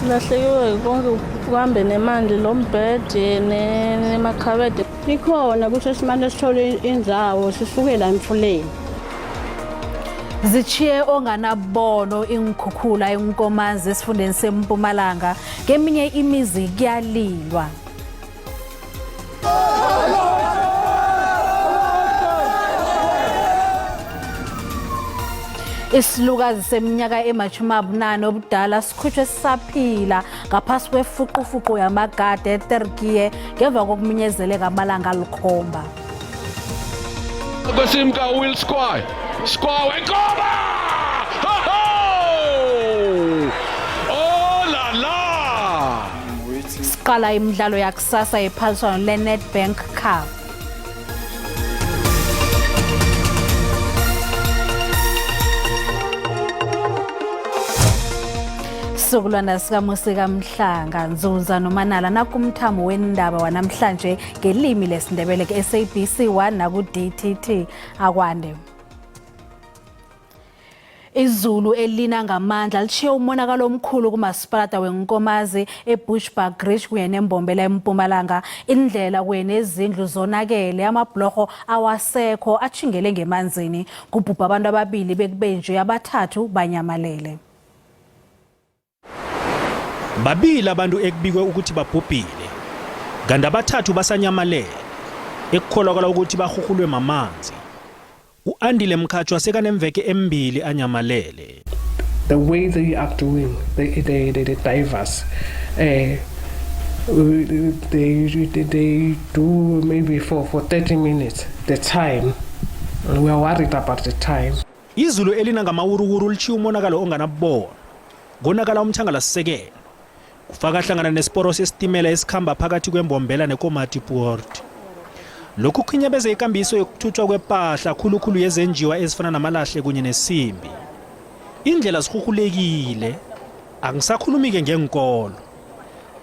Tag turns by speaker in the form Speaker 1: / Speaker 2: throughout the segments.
Speaker 1: Silahlekiwe konke, kuhambe nemali, lo mbhede nemakhabede.
Speaker 2: Ikhona ukuthi simane sithole indzawo sisuke la emfuleni.
Speaker 3: Zitjhiye onganabono iinkhukhula eNkomazi esifundeni seMpumalanga, keminye imizi kuyalilwa. Isilukazi seminyaka ema-80 obudala sikhutshwe sisaphila ngaphasi kwefuqufuqu yamagade eTurkiye ngemva kokuminyezeleka amalanga alikhomba.
Speaker 4: Kwesimka Will Squire. Squire wenkoba! Ho ho! Oh la la!
Speaker 3: Siqala imidlalo yakusasa yephaliswano le-Nedbank Cup. Sizukulwana sikaMusi kaMhlanga, Nzunza noManala, nakumthamo wendaba wanamhlanje ngelimi lesiNdebele ku-SABC 1 naku-DTT. Akwande. Izulu elina ngamandla lishiye umonakalo omkhulu kumasipalata weNkomazi eBushbuckridge kunye neMbombela eMpumalanga. Indlela kunye nezindlu zonakele, amabhlorho awasekho atjhingele ngemanzini. Kubhubha abantu ababili bekube nje abathathu banyamalele.
Speaker 5: Babili abantu ekubikwe ukuthi babhubhile, kanti abathathu basanyamalele, ekukholakala ukuthi barhurhulwe mamanzi. U-Andile Mkhatshwa sekanemveke embili anyamalele.
Speaker 6: The way they are doing, the divers, they do maybe for 30 minutes, the time. We are worried about the time.
Speaker 5: Izulu elina ngamawuruwuru litjhiya umonakalo onganabubona. Konakala umthangalasisekelo. Kufaka hlangana nesiporo sesitimela esikhamba phakathi kweMbombela neKomatipoort. Lokhu kukhinyabeza ikambiso yokuthuthwa kwepahla khulukhulu yezenjiwa ezifana namalahle kunye nesimbi. Indlela zirhurhulekile. Angisakhulumi-ke ngeenkolo.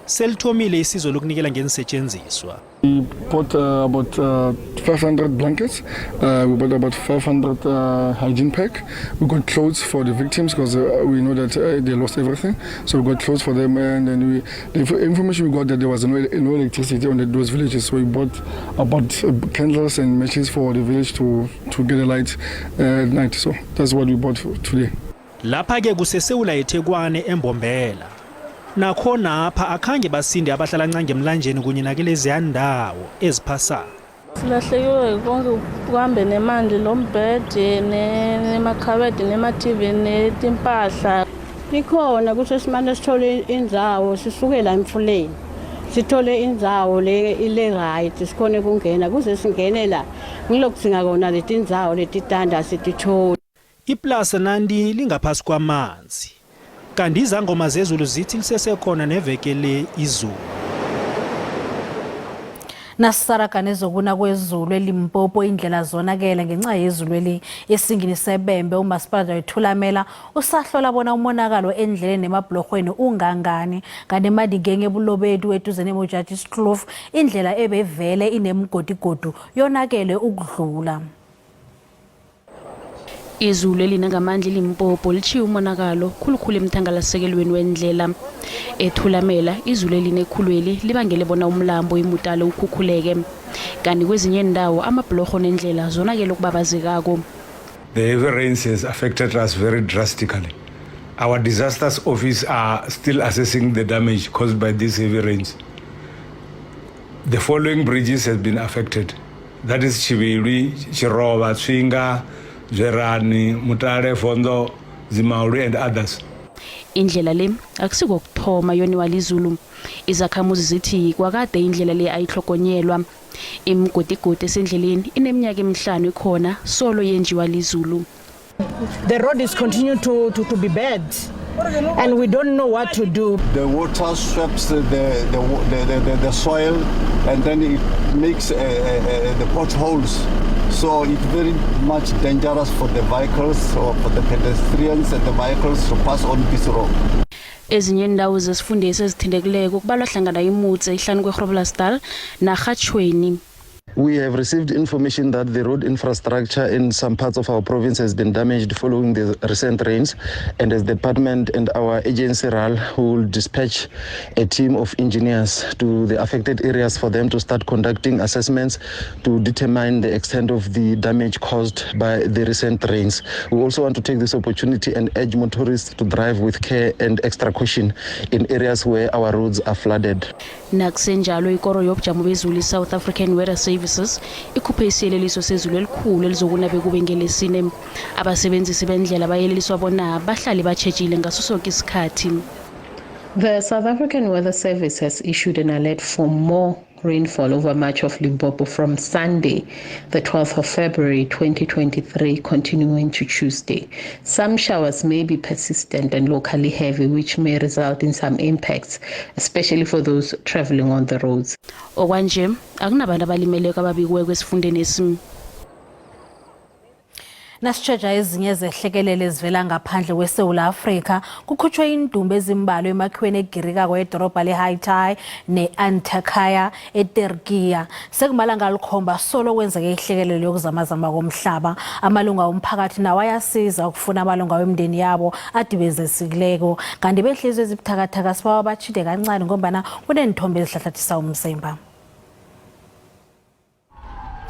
Speaker 5: Selithomile isizo lokunikela ngeensetjenziswa.
Speaker 7: We bought about 500 blankets. We bought about 500 hygiene pack. We got clothes for the victims because we know that they lost everything. So we got clothes for them, and then the information we got that there was no electricity on those villages. So we bought about candles and matches for the village to get a light at night. So that's what we bought for today.
Speaker 5: Lapha-ke kusesewula yeThekwane eMbombela. Nakhonapha akhange basinde abahlala ncange emlanjeni kunye nakileziya ndawo eziphasako.
Speaker 1: Silahlekiwe konke, kuhambe nemali, lo mbhede nemakhabede nema-TV netimpahla.
Speaker 2: Ikhona ukuthi simane sithole indzawo sisuke la emfuleni. Sithole indzawo le ile right sikhone kungena kuze singene la. Ngilokudzinga kona letindzawo letitanda sititholi.
Speaker 5: Iplasa nanti lingaphasi kwamanzi. Kanti izangoma zezulu zithi lisesekhona neveke le izulu.
Speaker 3: Nasisaraga nezokuna kwezulu eLimpopo, indlela zonakele ngenxa yezulu eli esingini sebembe. Umasipala wethulamela usahlola bona umonakalo endleleni nemabhlorhweni ungangani. Kanti eMadikeng eBulobedu eduze neModjadjiskloof indlela ebevele inemigodigodu yonakele ukudlula.
Speaker 8: Izulu elina ngamandla eLimpopo litjhiye umonakalo khulukhulu emthangalasisekelweni wendlela. Ethulamela izulu eline khulweli libangele bona umlambo iMutale ukhukhuleke. Kanti kwezinye iindawo amabhlorho nendlela zonakele okubabazekako.
Speaker 9: The heavy rains has affected us very drastically. Our disasters office are still assessing the damage caused by these heavy rains. The following bridges have been affected. That is Chivili, Chirova, Tswinga, Zwerani, Mutare, Fondo, Zimauri and others.
Speaker 8: Indlela le akusikokuthoma yoniwa lizulu. Izakhamuzi zithi kwakade indlela le ayihlogonyelwa. Imigodigodi esendleleni ineminyaka emihlanu ikhona solo yenjiwa lizulu.
Speaker 10: The road is continuing to be bad and we don't know what to do.
Speaker 11: The water sweeps the soil and then it makes the potholes. So it's very much dangerous for the vehicles or for the pedestrians and the vehicles to pass on this road.
Speaker 8: Ezinye indawo zesifundesi ezithintekileko kubalwa hlangana iMutse ihlanu kweGroblersdal naRhatshweni.
Speaker 12: We have received information that the road infrastructure in some parts of our province has been damaged following the recent rains. And as the department and our agency RAL will dispatch a team of engineers to the affected areas for them to start conducting assessments to determine the extent of the damage caused by the recent rains. We also want to take this opportunity and urge motorists to drive with care and extra caution in areas where our roads are flooded.
Speaker 8: Nakusenjalo, ikoro yobujamo bezulu i-South African Weather Services ikhuphe isiyeleliso sezulu elikhulu elizokuna bekube ngelesine. Abasebenzisi bendlela bayeleliswa bona bahlale batjhejile ngaso soke isikhathi.
Speaker 13: The South African Weather Service has issued an alert for more rainfall over much of Limpopo from Sunday, the 12th of February 2023, continuing to Tuesday. Some showers may be persistent and locally heavy, which may result in some impacts, especially for those traveling on the roads.
Speaker 8: Okwanje akunabantu abalimeleko ababikiweko esifundeni esi.
Speaker 3: Nasitjheja ezinye zehlekelele ezivela ngaphandle kweSewula Afrika, kukhutshwe indumbu ezimbalwa emakhiweni egirikako edorobha le-Hatay ne-Antakya eTurkiya. Sekumalanga alikhomba solo kwenzeke ihlekelele yokuzamazama komhlaba. Amalunga womphakathi nawo ayasiza ukufuna amalunga wemindeni yabo adibezesikileko. Kanti behliziyo ezibuthakathaka sibawa batjhide kancane ngombana kuneenthombe ezihlahlathisa umzimba.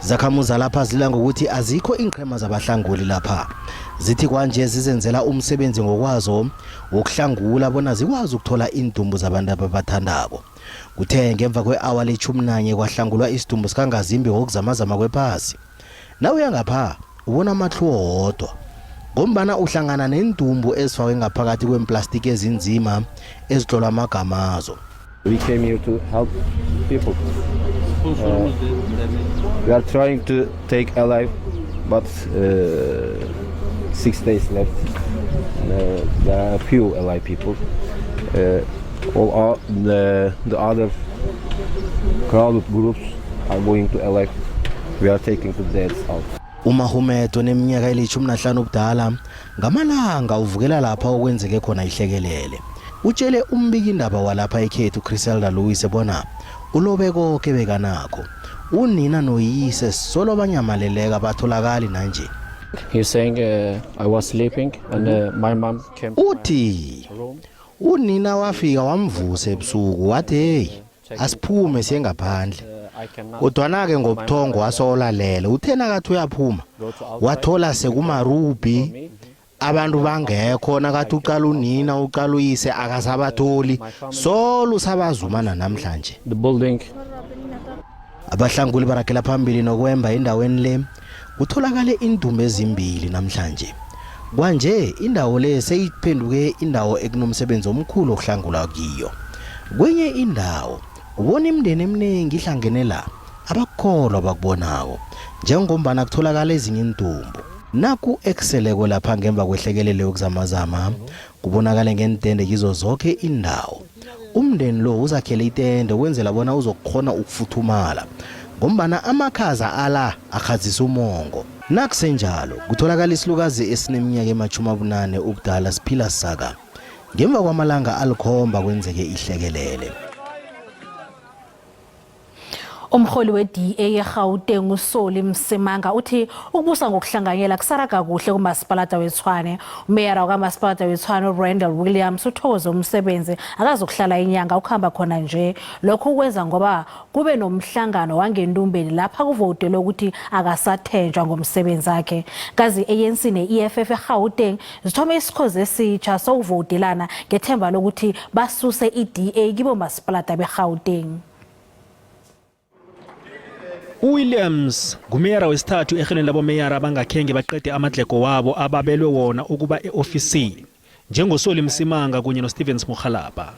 Speaker 14: Zakhamuzi lapha zila ngokuthi azikho iinqhema zabahlanguli lapha. Zithi kwanje zizenzela umsebenzi ngokwazo wokuhlangula bona zikwazi ukuthola iindumbu zabantu ababathandako. Kuthe ngemva kwe-awa le-11 kwahlangulwa isidumbu sikangazimbi ngokuzamazama kwephasi. Nawuya ngapha ubona amatlhuwo wodwa ngombana uhlangana neendumbu ezifakwe ngaphakathi kweemplastiki ezinzima ezitlolwa amagamazo.
Speaker 15: We came here to help people. We are trying to take alive, but 6 days left. There are few alive people. All are the other crowded groups are going to alive. We are taking the dead out.
Speaker 14: UMahumedo oneminyaka eli-15 ubudala ngamalanga uvukela lapha okwenzeke khona ihlekelele. Utshele umbikindaba walapha ekhethu Chriselda Lewis bona ulobe konke bekanakho. Unina noyise solo banyamaleleka batholakali nanje.
Speaker 16: He's saying I was sleeping and my mom came to my
Speaker 14: Uthi
Speaker 16: room.
Speaker 14: Unina wafika wamvusa ebusuku wathi, "Hey, asiphume siye ngaphandle." Kodwana-ke ngobuthongo wasolalele. Uthe nakathi uyaphuma wathola sekumarubhi, abantu bangekho. Nakathi uqala unina, uqala uyise, akasabatholi, solo usabazumana namhlanje.
Speaker 16: The building.
Speaker 14: Abahlanguli baragela phambili nokwemba endaweni le. Kutholakale indumbu ezimbili namhlanje. Kwanje indawo le seyiphenduke indawo ekunomsebenzi omkhulu okuhlangulwa kiyo. Kwenye indawo ubona imindeni eminingi ihlangene la, abakukholwa bakubonako njengombana kutholakala ezinye intumbu. Naku ekuseleko lapha ngemva kwehlekelele yokuzamazama kubonakale ngentende kizo zonke indawo. Umndeni lo uzakhele itende ukwenzela bona uzokukhona ukufuthumala ngombana amakhaza ala akhazisa umongo. Nakusenjalo kutholakala isilukazi esineminyaka ema-80 ubudala siphila saka ngemva kwamalanga alikhomba kwenzeke ihlekelele.
Speaker 3: Umholi we-DA eGauteng uSoli Msimanga uthi ukubusa ngokuhlanganyela kusaraga kuhle kumasipalata weTshwane. Umeyara wakamasipalata weTshwane uRandall Williams uthokoze umsebenzi akazokuhlala inyanga ukuhamba khona nje. Lokho ukwenza ngoba kube nomhlangano wangentumbeni lapha kuvotelwe ukuthi akasathenjwa ngomsebenzi wakhe. Kazi ANC ne-EFF eGauteng zithome isikhozi esitsha sokuvotelana ngethemba lokuthi basuse i-DA kibo masipalata beGauteng.
Speaker 5: uWilliams ngumeyara wesithathu ehelweni labomeyara abangakhenge baqede amadlego wabo ababelwe wona ukuba e-ofisini njengoSoli Msimanga kunye noStevens Mokgalapa.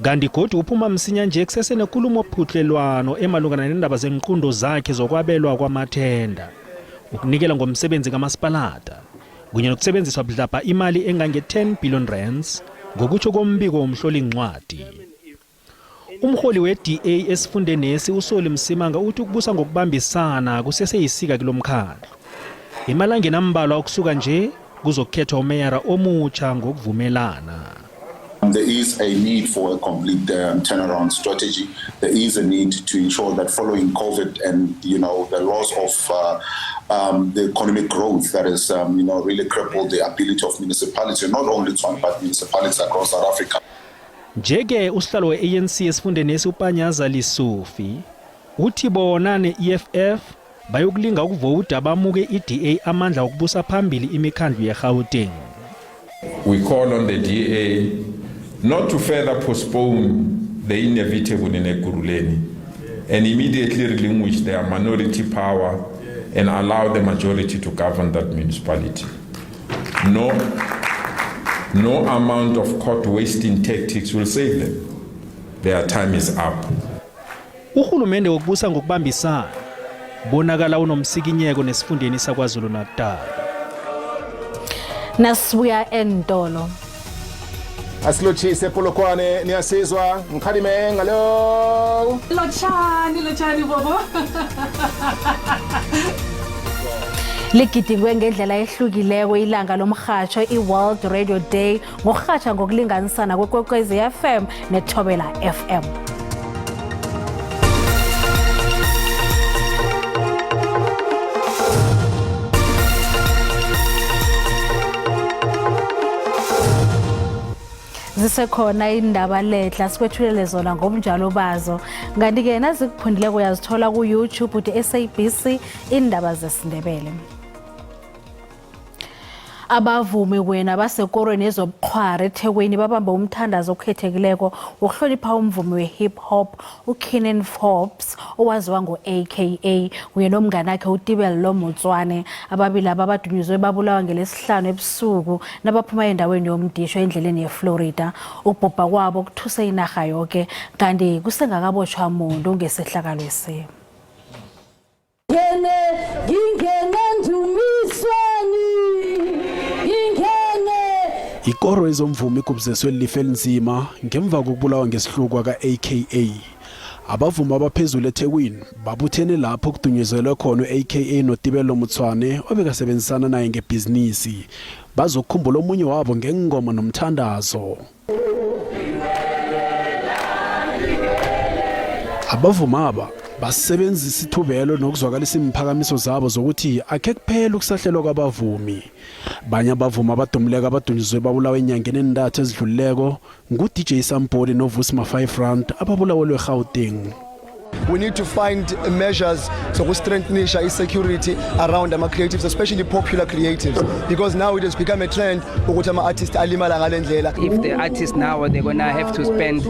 Speaker 5: Kanti godu uphuma msinya nje kusesenekulumo phutlelwano emalungana nendaba zenqundo zakhe zokwabelwa kwamathenda, ukunikela ngomsebenzi kamasipalata kunye nokusebenziswa budlabha imali engange-10 billion rands ngokutsho kombiko womhlolincwadi. Umholi we-DA esifundenesi uSoli Msimanga uthi ukubusa ngokubambisana kuseseyisika kilomkhandlu. Emalangeni ambalwa ukusuka nje kuzokukhethwa umeyara omutsha ngokuvumelana.
Speaker 17: There is a need for a complete turnaround strategy. There is a need to ensure that following COVID and, you know, the loss of the economic growth that has, you know, really crippled the ability of municipalities, not only Tshwane, but municipalities across South Africa.
Speaker 5: Njeke usihlalo we-ANC esifundenesi uPanyaza Lesufi uthi bona ne-EFF bayokulinga ukuvowuda bamuke i-DA amandla okubusa phambili imikhandlu yeGauteng.
Speaker 18: We call on the DA not to further postpone the inevitable in Ekurhuleni and immediately relinquish their minority power and allow the majority to govern that municipality. No, no amount of court wasting tactics will save them. Their time is up.
Speaker 5: Uhulumende wokubusa ngokubambisana bonakala unomsikinyeko nesifundeni saKwaZulu Natal.
Speaker 3: Nasibuya entolo.
Speaker 19: Asilotshise Polokwane, niyasizwa ngikhalime ngalo.
Speaker 20: Lotshani, lotshani bobo.
Speaker 3: Ligidingwe ngendlela ehlukileko ilanga lomrhatsho i-World Radio Day ngokurhatsha ngokulinganisana kweKwekwezi FM neThobela FM. Zisekhona indaba lehla sikwethulele zona ngobunjalo bazo. Kanti-ke nazikuphundileko uyazithola ku-YouTube uthi SABC Indaba zesiNdebele. Abavumi wena basekorweni yezobuqhwari eThekwini babambe umthandazo okhethekileko wokuhlonipha umvumi we-hip hop uKiernan Forbes owaziwa ngo-AKA kunye nomnganakhe uTebello Motswane. Ababili aba badunyuzwe babulawa ngelesihlanu ebusuku nabaphuma endaweni yomdisho endleleni yeFlorida. Ukubhubha kwabo kuthuse inarha yoke kanti kusengakabotshwa muntu ngesehlakalwesi.
Speaker 21: Ikoro yezomvumo igubuzeswe lifa elinzima ngemva kokubulawa ngesihluku ka-AKA. Abavumi abaphezulu eThekwini babuthene lapho kudunyezelwe khona u-AKA noTebello Motswane obekasebenzisana naye ngebhizinisi. Bazokukhumbula omunye wabo ngengoma nomthandazo. Abavumi aba basebenzisa ithubelo nokuzwakalisa imphakamiso zabo zokuthi akhe kuphela ukusahlelwa kwabavumi. Banye abavumi abadumileko abadunyuzwe babulawa enyangeni entathu ezidlulileko ngu-DJ Sampoli noVusi Ma-5 Rand ababulawelwe eGauteng.
Speaker 22: We need to find measures zokustrengthenisha i-security around ama-creatives, especially popular creatives, because now it has become a trend ukuthi ama-artists alimala ngale ndlela.
Speaker 23: If the artists now, they're gonna have to spend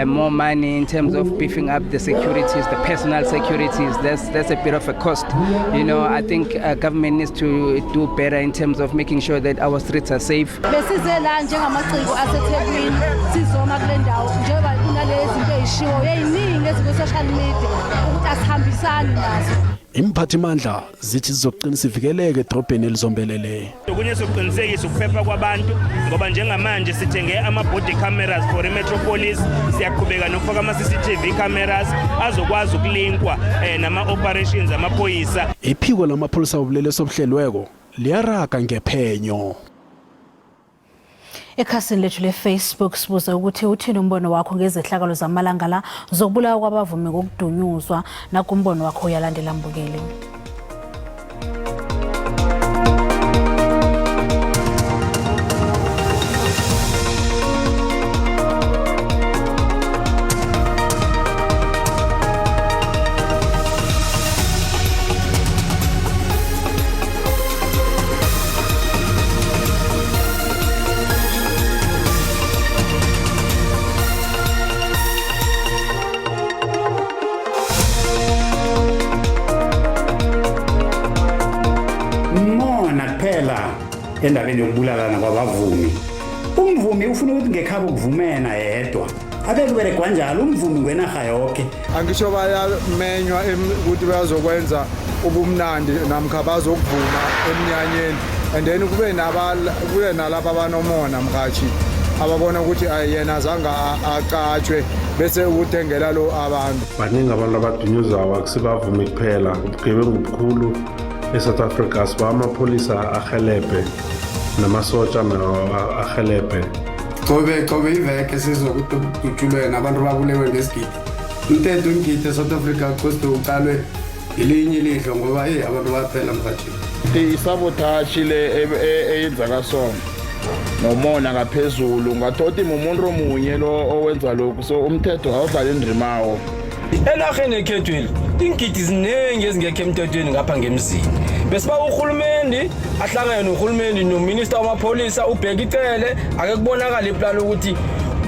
Speaker 23: more money in terms of beefing up the securities, the personal securities. That's a bit of a cost. You know, I think government needs to do better in terms of making sure that our streets are safe.
Speaker 1: Besize la njengamaciko aseThekwini sizoma kule ndawo njengoba kunalezi zinto ey'shiwo ey'ningi ezikwi-social media ukuthi asihambisani nazo.
Speaker 21: Imphathimandla zithi zizoqinisa ivikeleke edrobheni elizombelele.
Speaker 24: Okunye sokuqinisekisa ukuphepha kwabantu ngoba njengamanje sithenge ama-body cameras for i-Metropolis, siyaqhubeka nokufaka ama-CCTV cameras azokwazi ukulinkwa nama-operations amaphoyisa.
Speaker 21: Iphiko lamapholisa wobulelesi obuhlelweko liyaraga ngephenyo.
Speaker 3: Ekhasini lethu le-Facebook sibuze ukuthi uthini umbono wakho ngezehlakalo zamalanga la zokubulawa kwabavumi ngokudunyuzwa, nakumbono wakho uyalandela mbukeli.
Speaker 25: Endabeni yokubulalana kwabavumi, umvumi ufuna ukuthi ngekhabo kuvumena yedwa abekuberegwa njalo umvumi ngwenarha yoke.
Speaker 26: Angisho bayamenywa ukuthi bayazokwenza ubumnandi namkha bazokuvuma emnyanyeni, and then kube nalaba abanomona mkhathi ababona ukuthi yena azange aqatshwe bese ukuthengela lo abantu.
Speaker 27: Baningi abantu abadunyuzwayo akusibavumi kuphela, ubugebengu obukhulu eSouth Africa siba amapholisa ahelebhe namasotsha nawo ahelebhe
Speaker 2: Qobe qobe iveke sizokuthi kudutshulwe nabantu babulewe ngesigidi. Umthetho umgidi eSouth Africa koste uqalwe ngelinye ilihlo ngoba eyi abantu bayaphela mhathini.
Speaker 4: Isabotage le eyenzaka so nomona ngaphezulu ngathoti mumuntu omunye lo owenza lokhu, so umthetho awudlali indrimawo.
Speaker 6: Enarheni ekhethweli iingidi ziningi ezingekho emthethweni ngapha ngemzini. Besiba urhulumendi ahlangane nohulumeni nominista wamapholisa uBheki Cele, ake kubonakala iplani ukuthi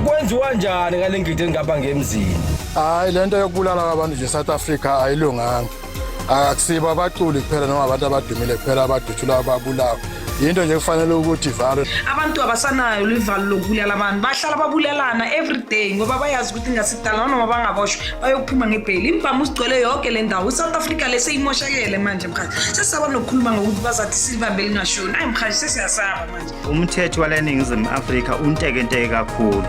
Speaker 6: kwenziwa njani ngale ngidi ezingapha ngemzini.
Speaker 26: Hayi, lento yokubulala kwabantu nje South Africa ayilunganga. Akusibo abaculi kuphela noma abantu abadumile kuphela abadutshulwa ababulawa, yinto nje kufanele ukuthi ivalwe.
Speaker 7: Abantu abasanayo livalo lokubulala abantu, bahlala babulalana every day ngoba bayazi ukuthi ngasidala noma bangaboshwa bayokuphuma ngebheli. Imbhamu sigcwele yonke le ndawo. I-South Africa le seyimoshakele manje mhathi, sesisaba nokukhuluma ngokuthi bazathi silibambe lingashoni. Ayi mhathi, sesiyasaba manje.
Speaker 9: Umthetho wale Ningizimu Afrika untekenteke kakhulu.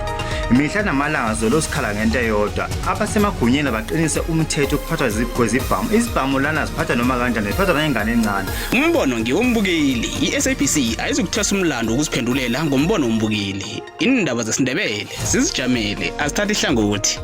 Speaker 9: Mihla namalanga zolo sikhala ngento eyodwa. Abasemagunyeni baqinise umthetho ukuphathwa kwezibhamu. Izibhamu lana ziphathwa noma kanjani, ziphathwa nayingane encane.
Speaker 10: Umbono ngiwombukeli. I-SABC ayizukuthwesa umlando wokuziphendulela ngombono wombukeli. Iindaba zesiNdebele zizijamele, azithathi ihlangothi.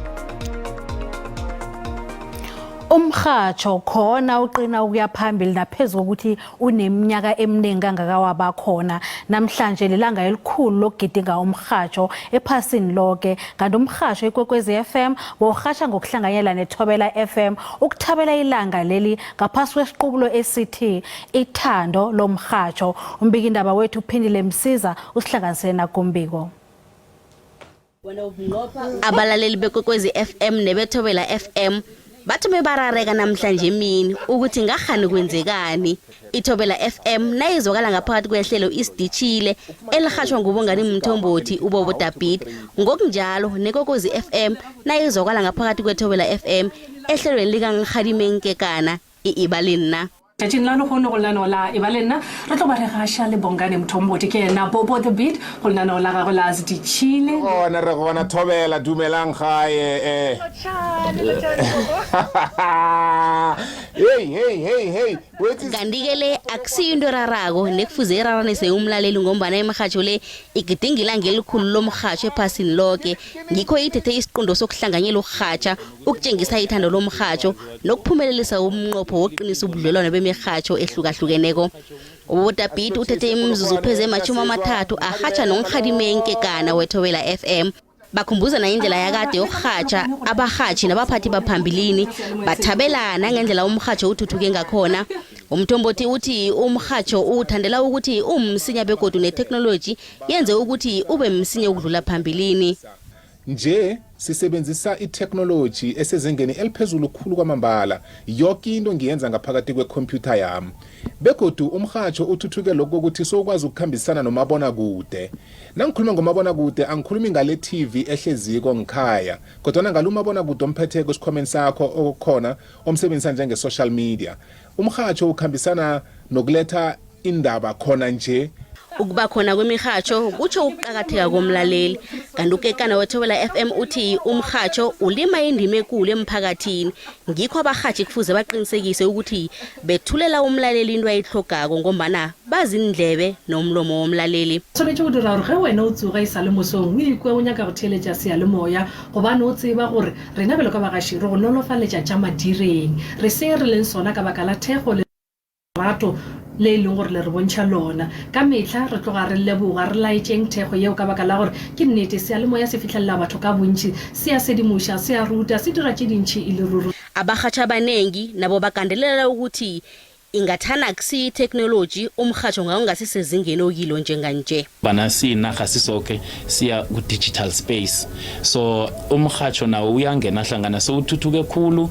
Speaker 3: Umrhatsho khona uqina ukuya phambili naphezu kokuthi uneminyaka eminingi kangaka wabakhona. Namhlanje lilanga elikhulu lokugidinga umrhatsho ephasini lonke, kanti umrhatsho Ikwekwezi FM bowurhatsha ngokuhlanganyela neThobela FM ukuthabela ilanga leli ngaphasi kwesiqubulo esithi ithando lomrhatsho. Umbikindaba wethu uPhindile Msiza usihlanganisele nakumbiko.
Speaker 11: Abalaleli beKwekwezi FM nebeThobela FM bathome barareka namhlanje emini ukuthi ngakhani kwenzekani. IThobela FM nayizwakala ngaphakathi kwehlelo isidishile elirhatjhwa nguBongani Mthombothi uBobo David, ngokunjalo neKwekwezi FM nayizwakala ngaphakathi kweThobela FM ehlelweni likaNkgadimeng Kekana i-Ibalenna.
Speaker 20: Tšatšing la lehono go lenaneo la Eba Le Nna re tlo ba re gaša le Bongani Mthombothi, ke yena Bobo the Beat go lenaneo la gagwe la Zdichile.
Speaker 19: Gona re gona Thobela, dumelang gae eh. Hey hey hey hey.
Speaker 11: Kanti-ke le akusiyo into erarako nekufuze iraranise umlaleli ngombana imirhatjho le igidinga ilanga elikhulu lomrhatjho ephasini loke, ngikho ithethe isiqunto sokuhlanganyela ukurhatjha ukutjengisa ithando lomrhatjho nokuphumelelisa umnqopho wokuqinisa ubudlelwano bemirhatjho ehlukahlukeneko. UBodabit uthethe imizuzu pheze 30 arhatjha noNkgadimeng Kekana weThobela FM. Bakhumbuzana indlela yakade yokurhatjha, abarhatjhi nabaphathi baphambilini bathabela nangendlela umrhatjho uthuthuke ngakhona. Umthombothi uthi umrhatjho uwuthandela ukuthi umsinya begodu netheknoloji yenze ukuthi ube msinya ukudlula phambilini.
Speaker 19: Nje sisebenzisa itheknoloji esezingeni eliphezulu khulu kwamambala. Yoke into ngiyenza ngaphakathi kwekhompyutha yami. Begodu umrhatjho uthuthuke lokhu kokuthi sowukwazi ukukhambisana nomabonakude. Nangikhuluma ngomabonakude angikhulumi ngale TV ehleziko ngikhaya, kodwana ngalo umabonakude omphetheko esikhwameni sakho okukhona omsebenzisa njenge-social media. Umrhatjho ukhambisana nokuletha indaba khona nje.
Speaker 11: Ukuba khona kwemirhatjho kutjho ukuqakatheka komlaleli. Kanti uKekana weThobela FM uthi umrhatjho ulima indima ekulu emphakathini. Ngikho abarhatjhi kufuze baqinisekise ukuthi bethulela umlaleli into ayitlhogako ngombana bazindlebe nomlomo womlaleli.
Speaker 20: Swanetše go dira gore ge wena o tsoga e sa le mosong o ikwe o nyaka go theeletša seyalemoya gobane o tseba gore rena bjalo ka bagaši re go nolofaletša tša madireng. Re se re leng sona ka baka la thekgo le lerato le e leng gore le re bontšha lona. Ka mehla re tloga re leboga, re laetšeng thekgo yeo ka baka la gore ke nnete seyalemoya se fihlelela batho ka bontši, se a sedimoša, se a ruta, se dira tše dintši e le ruri.
Speaker 11: Abarhatjhi abanengi nabo bagandelela ukuthi ingathana akusiyo itheknoloji umrhatjho ngawungasisezingeni okilo njenganje.
Speaker 28: Bana siyinarha sisoke siya ku-digital space, so umrhatsho nawo uyangena hlangana, sewuthuthuke khulu,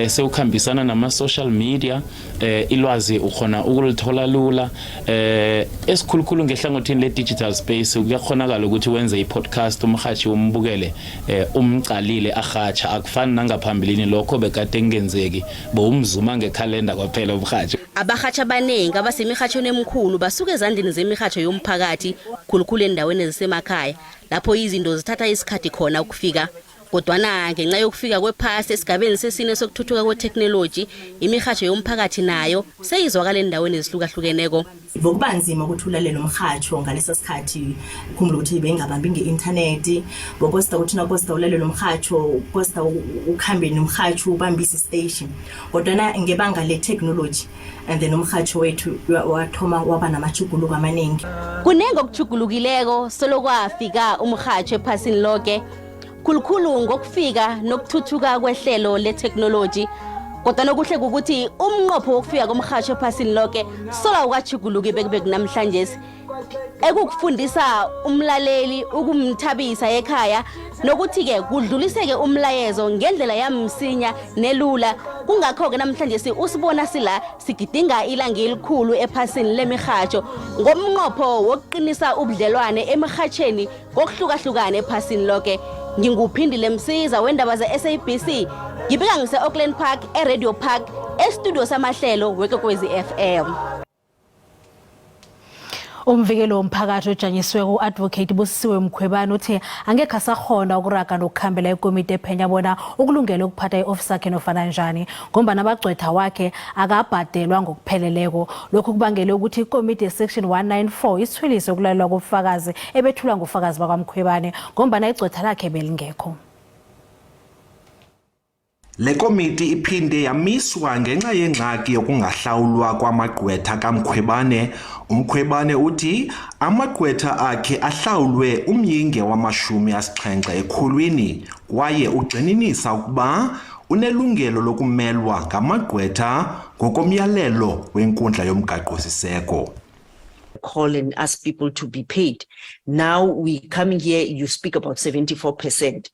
Speaker 28: sewukhambisana nama-social media, ilwazi ukhona ukulithola lula, esikhulukhulu ngehlangothini le-digital space. Kuyakhonakala ukuthi wenze i-podcast, umrhatshi umbukele umqalile arhatsha. Akufani nangaphambilini, lokho bekade kungenzeki, bowumzuma ngekhalenda kwaphela umrhatjho.
Speaker 11: Abarhatjhi abanengi abasemirhatjhweni emikhulu basuka ezandleni zemirhatjho yomphakathi, khulukhulu endaweni ezisemakhaya lapho izinto zithatha isikhathi khona ukufika. Kodwana ngenxa yokufika kwephasi esigabeni sesine sokuthuthuka kwetheknoloji, imirhatjho yomphakathi nayo seyizwakala eendaweni ezihlukahlukeneko.
Speaker 8: Bokuba nzima ukuthi ulalele umrhatjho ngalesa sikhathi, ukhumbula ukuthi bengingabambi nge-inthanethi. Bokosta ukuthi nakosta ulalele umrhatjho, kosta ukhambe nomrhatjho ubambise isiteshi. Kodwana ngebanga le-technology and then umrhatjho wethu wathoma waba namatjhuguluko amaningi.
Speaker 11: Kunengi okutjhugulukileko solo kwafika umrhatjho ephasini loke. Khulukhulu ngokufika nokuthuthuka kwehlelo letheknoloji. Kodwa nokuhle kukuthi umnqopho wokufika komrhatjho ephasini loke solo awukatjhuguluki bekube kunamhlanjesi. Ekukufundisa umlaleli ukumthabisa ekhaya nokuthi-ke kudluliseke umlayezo ngendlela yamsinya nelula. Kungakho-ke namhlanje usibona sila sigidinga ilanga elikhulu ephasini lemirhatjho ngomnqopho wokuqinisa ubudlelwane emirhatjheni ngokuhlukahlukana ephasini loke. Nginguphindile Msiza wendaba ze-SABC, ngibika ngise-Auckland Park eRadio Park estudio samahlelo weKwekwezi FM.
Speaker 3: Umvikeli womphakathi ojanyisiweko u-Advocate Busisiwe Mkhwebane uthi angekhe asakhona ukuraga nokukhambela ikomiti ephenya bona ukulungele ukuphatha i-ofisi yakhe nofana njani ngombana abagcwetha wakhe akabhadelwa ngokupheleleko. Lokhu kubangele ukuthi ikomiti ye-Section 194 isithwilise ukulalelwa kobufakazi ebethulwa ngufakazi bakwaMkhwebane ngombana igcwetha lakhe belingekho.
Speaker 12: Le komiti iphinde yamiswa ngenxa yengxaki yokungahlawulwa kwamagqwetha kaMkhwebane. UMkhwebane uthi amagqwetha akhe ahlawulwe umyinge wama-70 ekhulwini kwaye ugxininisa ukuba unelungelo lokumelwa ngamagqwetha ngokomyalelo wenkundla yomgaqo-siseko.
Speaker 13: Call and ask people to be paid. Now we coming here, you speak about 74%.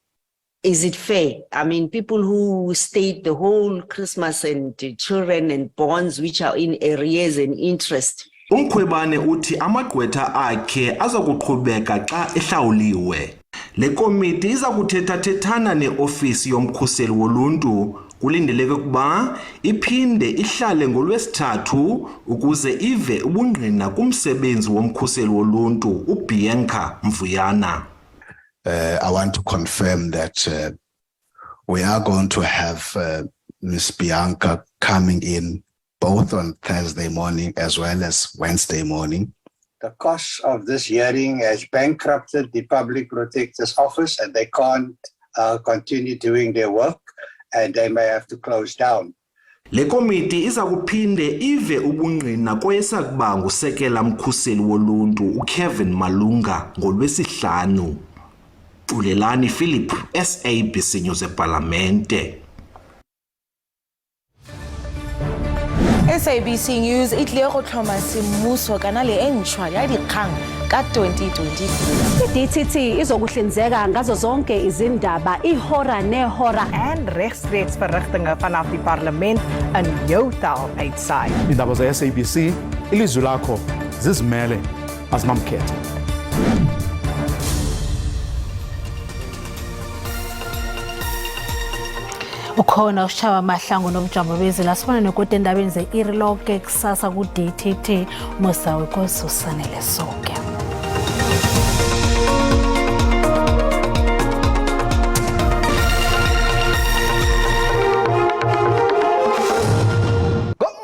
Speaker 13: Is it fair? I mean, people who stayed the whole Christmas and children and bonds which are in arrears and interest.
Speaker 12: UMkhwebane uthi amagqwetha akhe aza kuqhubeka xa ehlawuliwe. Le komiti iza kuthethathethana neofisi yomkhuseli woluntu. Kulindeleke ukuba iphinde ihlale ngoLwesithathu ukuze ive ubungqina kumsebenzi womkhuseli woluntu uBianca Mvuyana.
Speaker 14: I want to confirm that we are going to have Miss Bianca coming in both on Thursday morning as well as Wednesday morning.
Speaker 15: The cost of this hearing has bankrupted the Public Protector's Office and they can't continue doing their work and they may have to close down.
Speaker 12: Le komiti iza kuphinde ive ubungqina koyesakuba ngusekela mkhuseli woluntu uKevin Malunga ngoLwesihlanu. Xolelani Philip, SABC News ePalamente.
Speaker 16: SABC News e tlile go tlhoma semmuso kanale e ntšhwa ya dikgang ka 2023.
Speaker 1: I-DTT izokuhlinzeka ngazo zonke izindaba ihora nehora
Speaker 17: en regstreeks verrigtinge vanaf die parlement in jou taal uitsaai.
Speaker 18: Iindaba ze-SABC, ilizwi lakho, zizimele, azinamkhethe.
Speaker 3: Ukhona uSitjhaba Mahlangu nobujamo bezulu. Asibone nokuthi endabeni ze-iri loke kusasa ku-DTT. Musa wekosi usanele soke.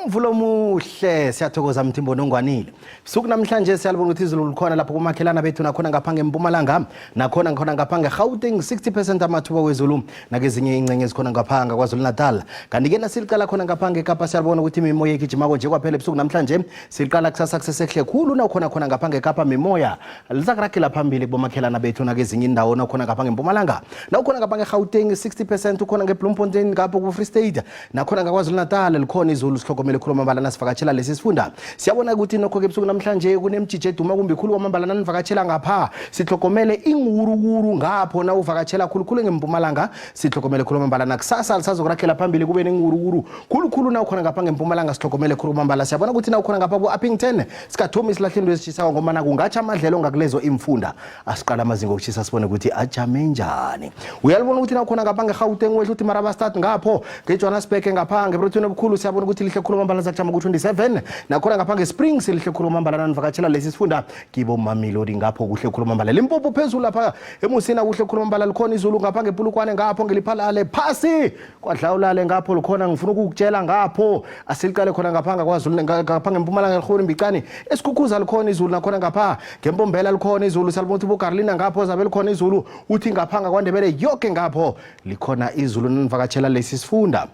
Speaker 29: Ngomvulo omuhle, siyathokoza Mthimbo Nongwanile. Suku namhlanje siyalibona ukuthi izulu likhona lapho kumakhelana bethu nakhona ngapha ngempumalanga nakhona khona ngapha ngeGauteng 60% amathuba wezulu nakezinye ingcenye ezikhona ngapha ngaKwaZulu Natal. Kanti-ke nasiliqala khona ngapha ngeKapa siyalibona ukuthi imimoya igijimako nje kwaphela ebusuku namhlanje siliqala kusasa kusesehle khulu nawukhona khona ngapha ngeKapa mimoya lizakuragela phambili kubomakhelana bethu nakezinye indawo nawukhona ngapha ngempumalanga nawukhona ngapha ngeGauteng 60% ukhona ngeBloemfontein ngapho ku-Free State nakhona ngaKwaZulu Natal likhona izulu sihlogomele khulu kwamambala nasivakatshela lesi sifunda. Siyabona ukuthi nokho-ke ebusuku namhlanje kunemjiji eduma kumbi khulu kwamambala nanivakatshela ngapha sihlogomele ingurukuru ngapho nawuvakatshela khulukhulu ngempumalanga sihlogomele khulu kwamambala nakusasa lisazokuragela phambili kube nengurukuru khulukhulu nawukhona ngapha ngempumalanga sihlogomele khulu kwamambala. Siyabona ukuthi nawukhona ngapha ku-Upington sikathomi silahle into ezitshisako ngombana kungatsha amadlelo ngakulezo imfunda. Asiqala amazinga okushisa sibone ukuthi ajame njani. Uyalibona ukuthi nawukhona ngapha ngeGauteng wehla uthi Marabastad ngapho ngeJohannesburg ngapha ngeBrothweni obukhulu siyabona ukuthi lihle khulu kwamambala. kwamambala zakujama ku-27. Nakhona ngapha nge-Springs lihle khulu kwamambala nanivakatshela lesi sifunda kibo Mamelodi ngapho kuhle khulu kwamambala. Limpopo phezulu lapha eMusina kuhle khulu kwamambala, likhona izulu ngapha ngePulukwane ngapho ngeliphalale phasi kwadlawulale ngapho likhona. Ngifuna ukukutshela ngapho asiliqale khona ngapha ngaKwaZulu, ngapha ngeMpumalanga likhona imbicane eSikhukhuza likhona izulu, nakhona ngapha ngeMpombela likhona izulu. Salibona ukuthi boGarlina ngapho zabe likhona izulu, uthi ngapha ngakwaNdebele yoke ngapho likhona izulu nanivakatshela lesi sifunda.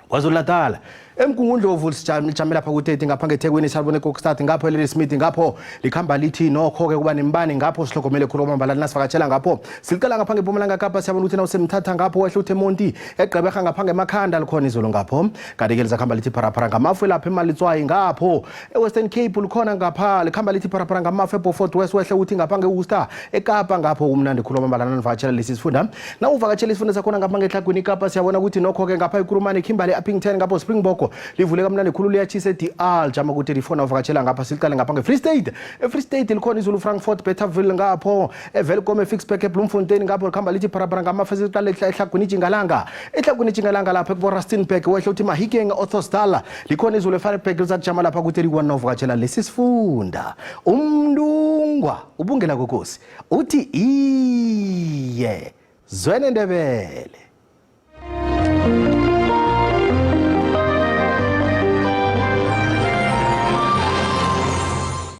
Speaker 29: KwaZulu Natal eMgungundlovu lijame lapha ku-30. Ngapha ngeThekwini salibona eKokstad ngapho eLadysmith ngapho likhamba lithi nokho-ke kuba nembane ngapho, sihlogomele khulu kwamambala nasivakatshela ngapho. Siliqala ngapha ngeMpumalanga Kapa, siyabona ukuthi nawusemthatha ngapho wehle uthi eMonti, eGqeberha ngapha ngemakhanda likhona izulu ngapho. Kanti-ke lizakuhamba lithi pharaphara ngamafu elapha eMalitswayi ngapho e-Western Cape likhona ngapha, likhamba lithi pharaphara ngamafu eBeaufort West, wehle uthi ngapha nge-Worcester eKapa ngapho kumnandi khulu kwamambala nanivakatshela lesi sifunda. Nawuvakatshela isifunda sakhona ngapha ngeTlhagwini iKapa, siyabona ukuthi nokho-ke ngapha iKurumane, Kimberley, Upington ngapho Springbok livule kamnandi khulu, liyatshisa e-DR jama ku-34 nawuvakatshela ngapha. Siliqale ngapha nge-Free State, e-Free State likhona izulu Frankfurt, Betterville ngapho eWelkom, eFicksburg, eBloemfontein ngapho likhamba lithi pharapara ngamafu. Siqale eTlhagwini Tjingalanga, eTlhagwini Tjingalanga lapha ekuboRustenburg wehle uthi Mahikeng, Ottosdal likhona izulu, eFireburg lizakujama lapha ku-31 nawuvakatshela lesi sifunda. Umntungwa ubungela kokosi uthi iye, Zwene Ndebele.